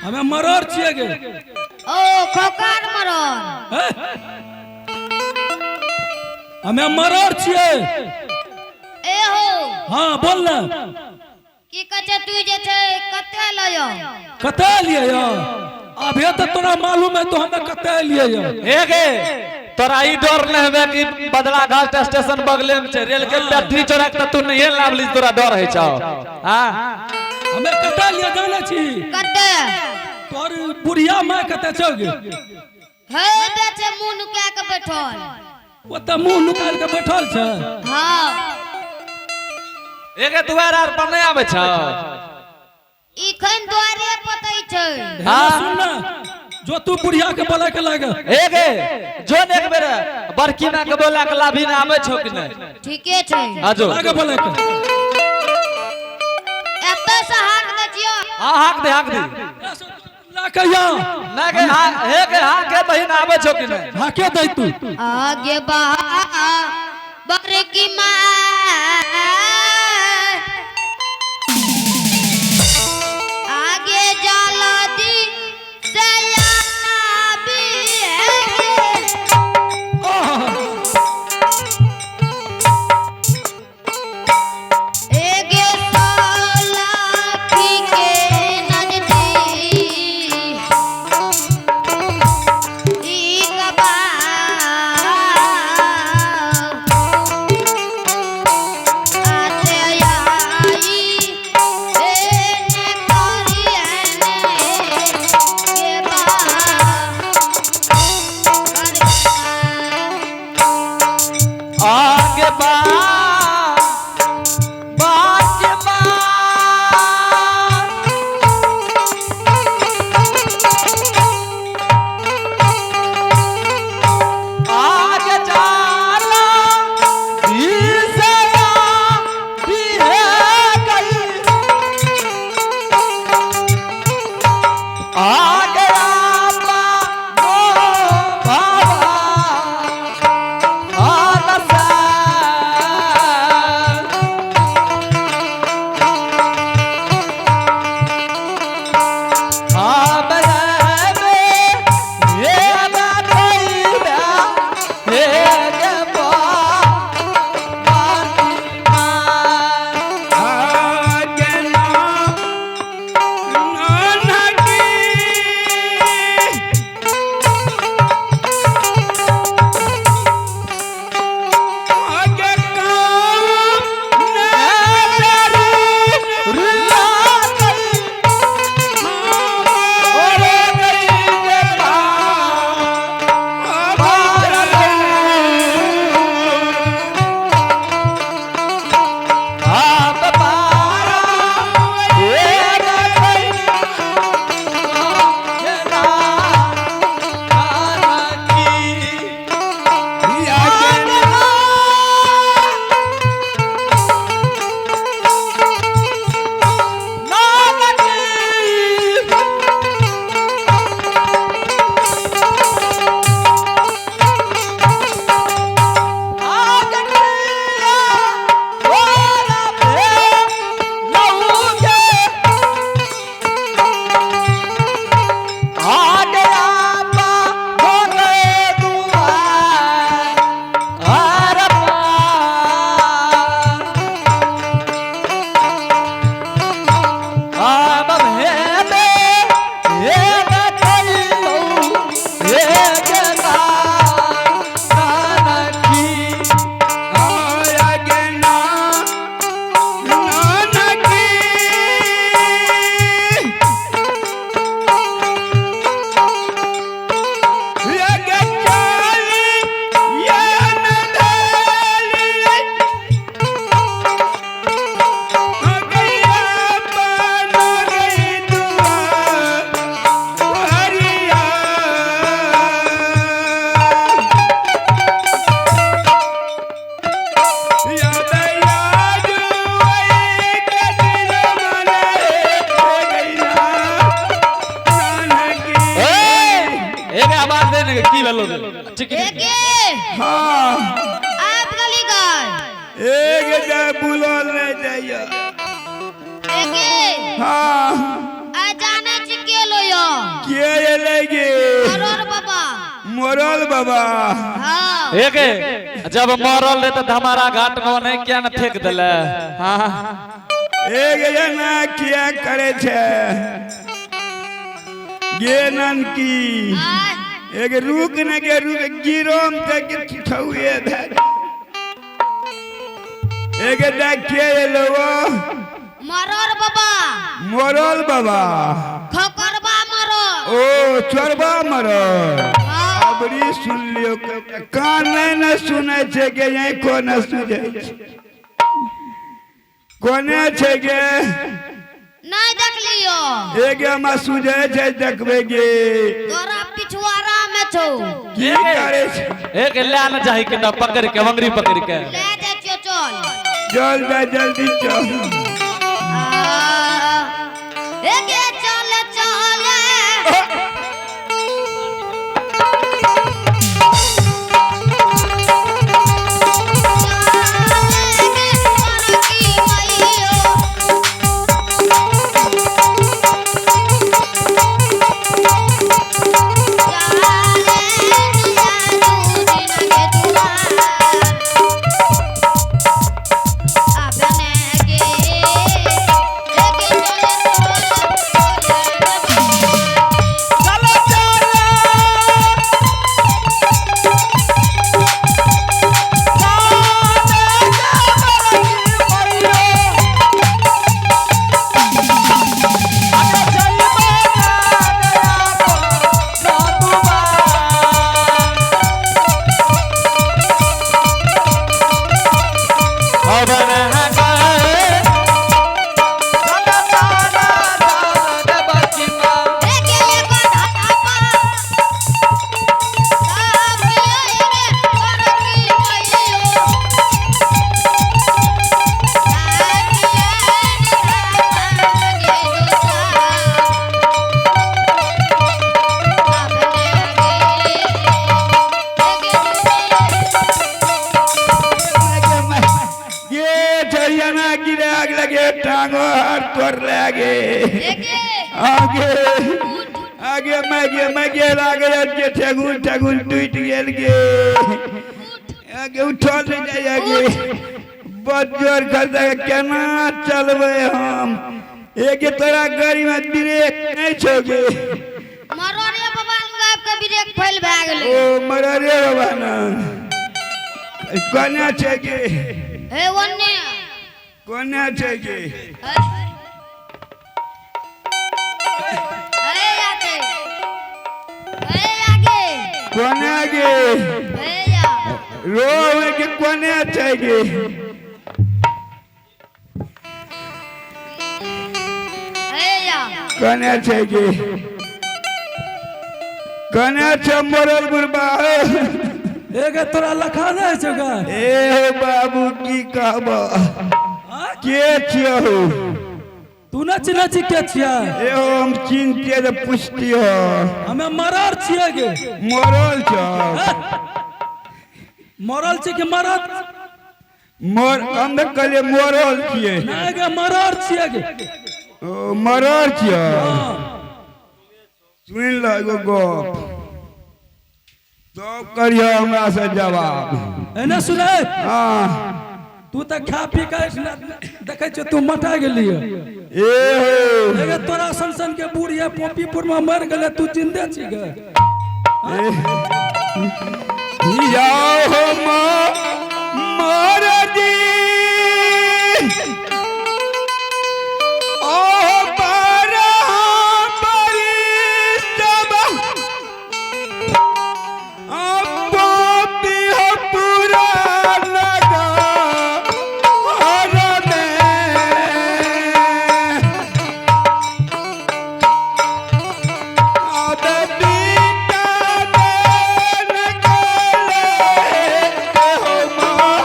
हमें मरर छिए गे। ओ खोकार मरर। हैं? हमें मरर छिए। ए हो। हाँ बोल ना। की कहै छै तू जे छै कते लयो? कते लिए यो? अभी तो तोरा मालूम है तो हमें कते लिए यो। हे गे तोरा ई डर नहीं हेबे कि बदला घाट स्टेशन बगले में छै, रेल के पटरी चोरा के तू नहीं लाबली, तोरा डर है छौ? हां हमें कते लिए जाने छी? कते? तोर बुढ़िया माय कते छौ गे? हे बेचे मुंह नुका के बैठल। ओते मुंह नुकाल के बैठल छै। हाँ। एके दुआर आर पर नहीं आबै छौ? इखन द्वारे पतै छै। हाँ सुन ना, जो तू बुढ़िया के बोला के लागे। एगे जो ने एक बेर बड़की मां के बोला के लाभी ना आबै छौ कि नहीं? ठीके छै। हां जो लागे बोला के। एतऽ से हाक दै छियौ। हां हाक दे, हाक दे। ला के या। ना के हां हे के हां के बहिन आबै छौ कि नहीं? हां के दे तू? आगे बा बड़की माँ आगे जाला दी सयाबी है। एगे सालाखी के नजदीक ई कबा आते आई एने करियने के बा आगे बा बाके बा आगे जाला दिसया बिहे गई आगे आपा मो बाबा आलसा। की भेलो ठीक। एगे हाँ। आप गली गए। एक जाय बुलल नहीं जाइए। एगे। हाँ। आ जाने छी के लोयो? मरल बाबा। हाँ। एक जब मरल रहे तो हमारा घाट में नहीं क्या न फेंक दिले। हाँ। एक जना किया करे छे गे ननकी। आय। एक रुक न के रुक गिरोम तक ठौए भए। एक देखिए लोगो। मरर बाबा। मरल बाबा। खकरबा मरल। ओ चोरबा मरल। हाँ। अबरी सुन लियो, कान नहीं न सुनै छै के यही को न सुझै छै। कोने छै गे? नहीं देख लियो। एक हमरा सुझै छै देखबै गे। तोरा पिछुआरा में छौ। की करे छै? एक ले न जाहि के न पकड़ के अंगुरी पकड़ के। ले जाइ छियो, चल। चल जा, जल्दी चल। आ, एगे चल चल। चलो चलो। ये चरियाना गिरे आग लगे टांगो हाथ तोड़ लगे। आगे आगे मैं गे लागे के ठेगुन ठेगुन टूट गेल गे। आगे उठल नहीं जाय आगे। बहुत जोर कर दे केना चलबै हम। एक तोरा गाड़ी में ब्रेक नहीं छौ गे। मरोड़े बाबा लग के ब्रेक फेल भए गेलै। ओ मररे बाबा ना कोना छै गे? हे ओन्ने। कोना छै गे? हे आगे, हे आगे। कोना गे? हे या। रो के कोना छै गे? हे या। कोना छै गे? कोना छै मरल बुढ़बा? एगे तोरा लखा नहीं छौ गे? ए बाबू की कहब, के छियौ? तू न चिन्है छी के छियै? ए हो, हम चिन्हतियै तऽ पुछतियै। हमे मरर छियै गे। मरल छौ? मरल छी कि मरत? मर हम तऽ कहलियै मरल छियै। नहीं गे, मरर छियै गे। ओ मरल छियै। हाँ। सुनि ल एगो गप, तब करियौ हमरा से जवाब। एने सुनै। हाँ। तू तऽ खा पी के देखै छियै तू मटा गेलियै। ए हो। एगे तोरा सन सन के बूढ़ ये पोपीपुर में मर गेलै, तू जिंदे छी गे। जाओ हो मरदी ओ बारह बरिस अब हो पूरा लगा हर में अब बीता दिन गले हो माँ।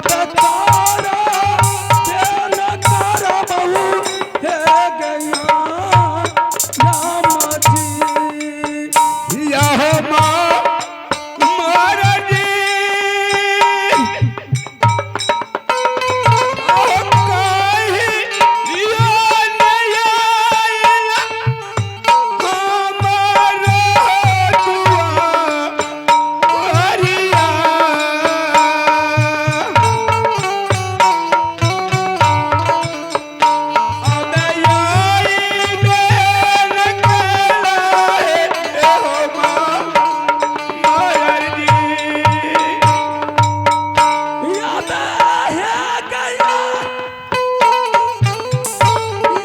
अब तारा बेन तारा बहु हे गया राम जी। यह माँ महाराज याद है गया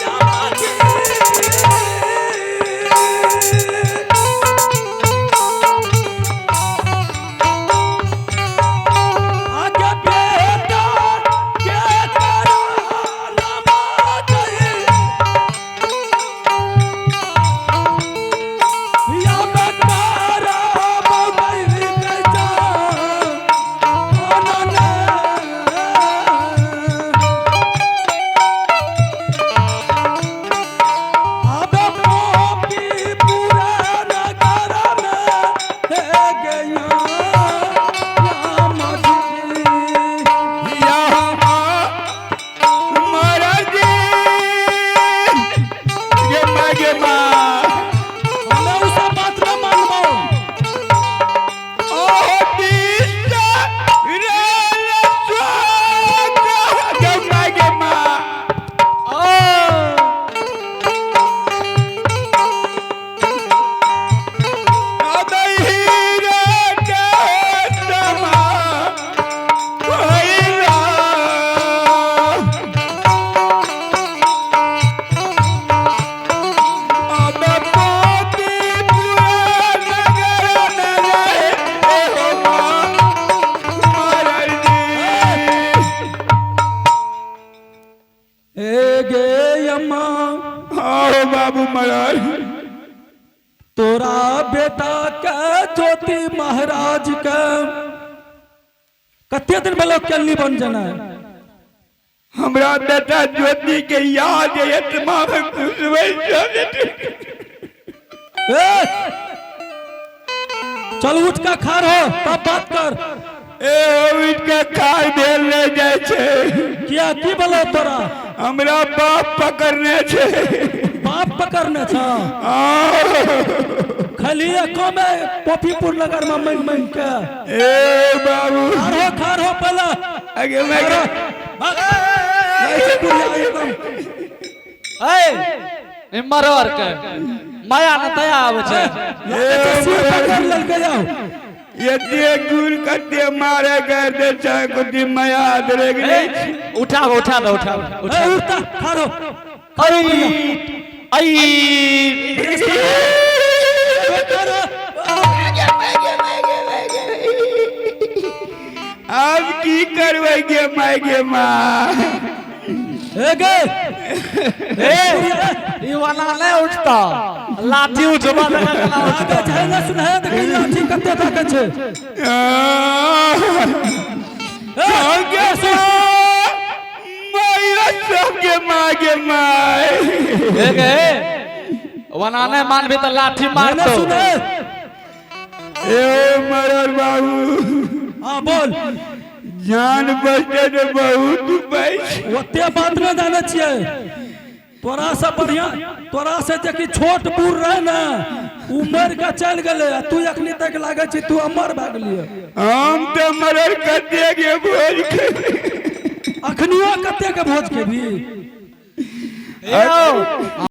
राम जी। आगे बेटा के करा नमाज या बकारा बबई के जान अनने। अब मोपी पूरा नगर में हे गया राम जी। हमे उ सब बात न मानबो। ए गे अम्मा, बाबू महाराज, तोरा बेटा के ज्योति महाराज के कते दिन भेलो केली बन जना? हमरा बेटा ज्योति के याद एतना खुश होइ छै। ए चल उठ के खार हो तब बात कर। ए उठ के खाय भेल नहि जाइ छै। किया, की भेलो तोरा? हमरा बाप पकड़ने छै। बाप पकड़ने छ? खलिए कमे पॉपीपुर नगर में मांगि मांगि के। ए बाबू। खार हो, खार हो पहले। आगे मैं भाग। ऐसे बुढ़िया एकदम। ए मरर के माया न दया आबै छै। लागै छै सिर पकड़ लेलकै यौ। एते गुल कते मारे कर दे छै कुटी माया दरे ए, उठाबो उठाबो उठाबो। ए उठाबो। उठता खार हो। अई अई। खार हो। आब की करबै गे माय गे माँ? ए गे। ए ई वाला नहि उठता, लाठी उठबा देना केना उठता? आगे छै ने सुनहे देखै लाठी कते ताकत छै। गे माय सबके माँ गे my. ए गे वना नहि मानबी तऽ लाठी ने मारतौ। सुने। ए मरल बाबू। हाँ बोल। जान बचते तऽ बहुत उपाय छै। ओते बात नहि जानै छियै। तोरा से बढ़िया तोरा से जे कि छोट बूढ़ रहे ने उ मर के चलि गेलै आ तू अखनी तक लागै छै तू अमर भए गेलियै। हम तऽ मरल कते के भोज खेबै। अखनियो कते के भोज खेबी? यौ।